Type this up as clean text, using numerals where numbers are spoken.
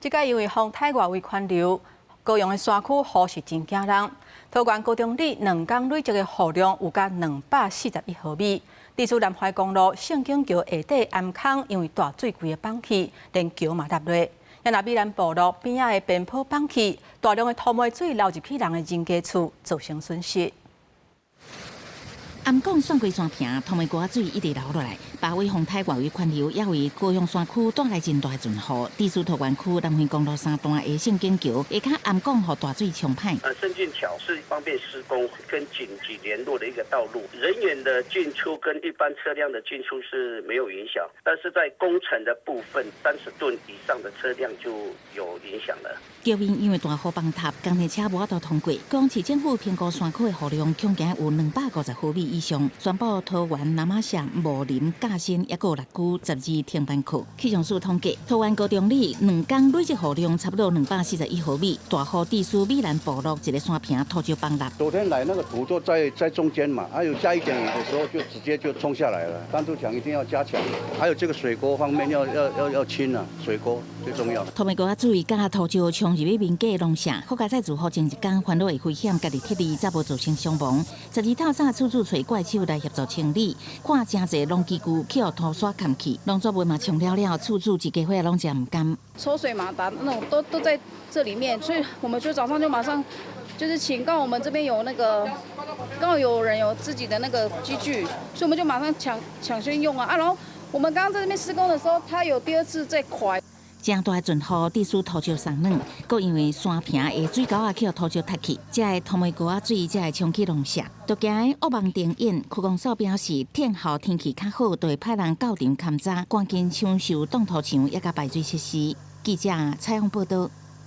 這擺因為風颱外圍環流，高雄的山區雨勢真驚人。桃園高中里兩工累積的雨量有甲241毫米。地處南橫公路聖經橋下底頷空，因為大水規个崩去，連橋嘛塌落。若美蘭部落邊仔的邊坡崩去，大量的土毛水流入去人的人家厝，造成損失。頷港算歸山坪，土毛溝仔水一直流落來，八尾風颱外圍環流也為高雄山區帶來真大的陣雨。地處桃園區南橫公路三段的聖經橋，下跤頷港予大水沖歹。聖經橋是方便施工跟緊急聯絡的一個道路，人員的進出跟一般車輛的進出是沒有影響，但是在工程的部分，30噸以上的車輛就有影響了。橋面因為大雨崩塌，工程車無法度通過。高雄市政府評估山區的雨量，恐驚有250毫米以上，宣布桃園、那瑪夏、武林、甲新，抑閣有六區12停班課。氣象署統計，桃園高中里兩工累積雨量差不多241毫米，大雨致使美蘭部落一个山坪土石崩落。昨天來那個土都在中間嘛，還有下一點雨的時候就直接就沖下來了。擋土牆一定要加強，還有這個水溝方面要清啊，水溝最重要。土毛溝仔水佮土石沖入去民家農舍，好佳哉自雨前一工翻落的危險，家己撤離，才無造成傷亡。12透早處處揣怪手來協助清理，看誠濟農機具去予土沙崁去，農作物嘛沖了了，厝主一家伙攏誠毋甘。抽水馬達那種都在這裡面，所以我們就早上就馬上就是請，剛好我們這邊有那個，剛好有人有自己的那個機具，所以我們就馬上搶先用啊啊！然後我們剛剛在這邊施工的時候，它有第二次再垮。誠大的陣雨，致使土石鬆軟，閣因為山坪的水溝仔去予土石塌去，這个土毛溝仔水才會沖去農舍。都驚惡夢重演，區公所表示，天候天氣較好，就會派人到場勘查，趕緊搶修擋土牆，抑佮排水設施。記者採訪報道。